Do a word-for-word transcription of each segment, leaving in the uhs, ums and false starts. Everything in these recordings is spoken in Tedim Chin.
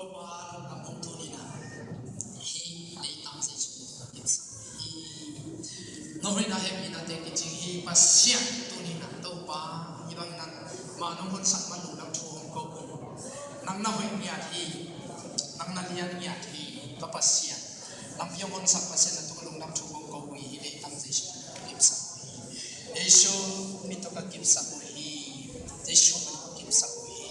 Topa, lungdam ung tuni-in ah hih leitang Jesu ka kipsak hi. Na hoihna hehpihnate kicing hi. Pasian, tuni-in ah Topa, hih bangin ah mah nong honsak man lungdam thu hong ko ung. Nang na hoih ngiat hi. Nang na lian ngiat hi, ka Pasian. Lampi hong honsak Pasian, na tungah lungdam thu hong ko uh hi. Hih leitang Jesu ka kipsak uh hi. Jesu min tawh ka kipsak uh hi. Jesu min tawh ka kipsak uh hi.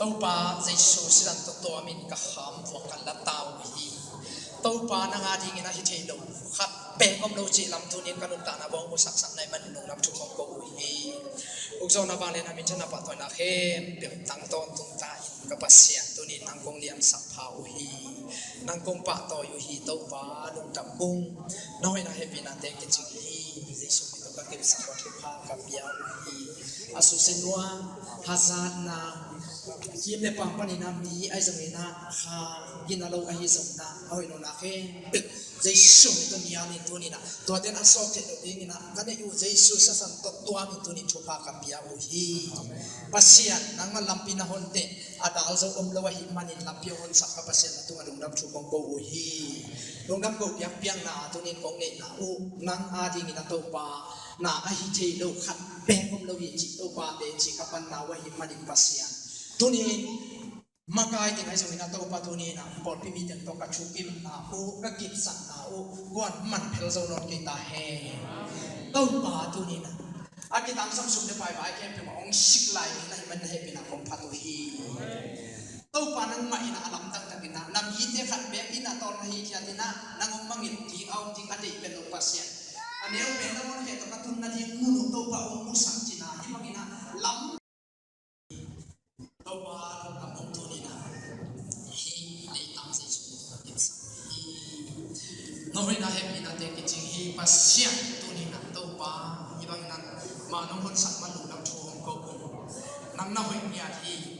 Topa Jesu, sisan tawh tuamin ka kham vuak ka la ta uh hi. Topa, nang a dingin a hi thei lo khat bek om lo cih lam tuni-in ka nuntakna bawng uh saksak na hih manin lungdam thu kong ko uh hi. Ukzawhna, vangliatna, minthanna, pahtawina khempeuh tang tawntung ta in, ka Pasian, tuni-in nang kong liamsak pha uh hi. Nang kong pahtawi uh hi. Topa, lungdam ung. Na hoihna hehpihnate kicing hi. Jesu min tawh ka kipsak uh, thupha ka pia uh hi. A susia nuam, hazatna, kim le pam panin ah mi ahi zongin ah, kha gina lo ahi zongin ah, a hoih lo na khempeuh Jesu min tawh nial in tuni-in ah, tuate in a sawt theih loh dingin ah ka neih uh Jesu sisan tawh tuamin tuni-in thupha ka pia uh hi. Pasian, nangmah lampi na hon teh a dal zo om lo ahih manin lampi hong honsak ka Pasian, na tungah lungdam thu kong ko uh hi. Lungdam ko piakpiakna tuni-in kong neihna uh, nang a dingin ah Topa, na a hi thei lo khat bek om lo hi cih Topa, teci ka panna uh ahih manin Pasian, tuni-in makai teng ahi zongin ah Topa, tuni-in ah pawlpi mite tawh ka thukimna uh, ka kipsakna uh, kua'n man phel zo nawn kei ta hen. Topa, tuni-in ah a kitangsam sum le pai vai khempeuh mah hong sik lai ding na hih manin na hehpihna kong phat uh hi. Topa, nangmah in ah a lamdang takin ah na mite khat bek in ah tawlnga hi khiat in ah nang hong mangngilh ding, a om ding a deih pen lo Pasian, a neu pen na muan khempeuh tawh ka tunna ding mun uh Topa hong musak cih na hih bangin ah lam Topa, lungdam ung tuni-in ah hih leitang Jesu ka kipsak hi. Na hoihna hehpihnate kicing hi. Pasian, tuni-in ah Topa, hih bangin ah mah nong honsak man lungdam thu hong ko ung. Nang na hoih ngiat hi.